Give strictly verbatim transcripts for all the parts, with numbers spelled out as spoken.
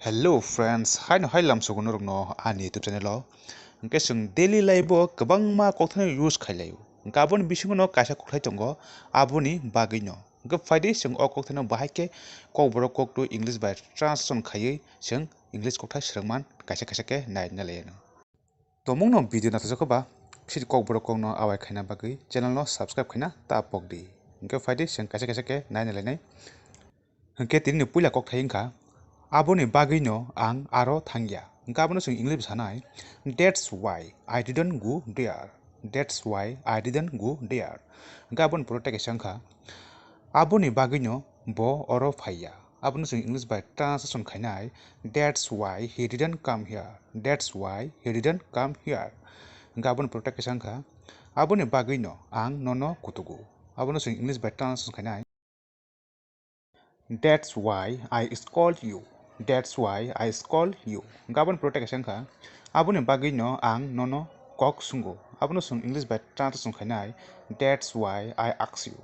Hello friends, haino hai lamsogo norokno ani YouTube channel o. Hwnkhe chwng daily life o kwbangma kokthaino use khailaio. Hwnkhe aboni bisingo no kaisa kokthai tongo, aboni bagwino. Hwnkhe phaidi chwng o kokthaino bahai khe Kokborok koktwi English bai translation khaiwi chwng English kokthai swrwngman kaisa kaisa khe nai nai laiyano. Tongmungno video nathajak khe ba, phir Kokborok kokno awai khaina bagwi channel no subscribe khaina ta pokdi. Hwnkhe phaidi chwng kaisa kaisa khe nai nai lainai. Hwnkhe tini puila kokthai wngkha, aboni bagwino ang aro thangya. Hwnkhe abono chwng English bai sanai, "That's why I didn't go there. That's why I didn't go there." Hwnkhe aboni pore tei kaisa wngkha, "Aboni bagwino bo oro phaiya." Abono chwng English bai translation khainai, "That's why he didn't come here. That's why he didn't come here." Hwnkhe aboni pore tei kaisa wngkha, "Aboni bagwino ang nono kutugo." Abono chwng English bai translation khainai, "That's why I scold you. That's why I scold you." Hwnkhe aboni pore tei kaisa wngkha, "Aboni bagwino ang nono kok sungo." Abono chwng English bai translation khainai, "That's why I ask you.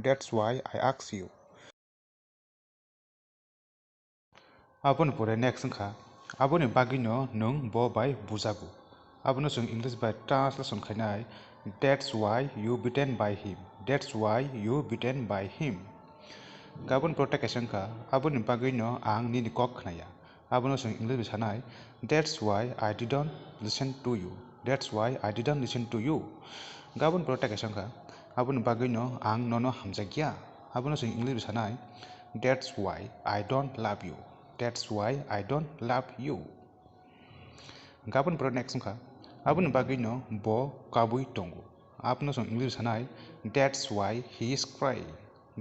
That's why I ask you." Aboni pore next wngkha, "Aboni bagwino nwng bo bai bujago." Abono chwng English bai translation khainai, "That's why you beaten by him. That's why you beaten by him." Hwnkhe aboni pore tei kaisa wngkha, "Aboni bagwino ang nini kok khnaya." Abono chwng English bai sanai, "That's why I didn't listen to you. That's why I didn't listen to you." Hwnkhe aboni pore tei kaisa wngkha, "Aboni bagwino ang nono hamjakya." Abono chwng English bai sanai, "That's why I don't love you. That's why I don't love you." Hwnkhe aboni pore next wngkha, "Aboni bagwino bo kabwi tongo." Abono chwng English bai sanai, "That's why he is crying.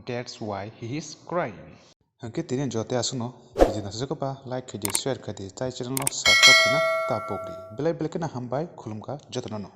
That's why he is crying." Hwnkhe tini joto aswkno video nathajak khe ba like khaidi, share khaidi, tai channel no subscribe khaina ta pokdi. Belai belai kheno hambai khulumkha jotono no.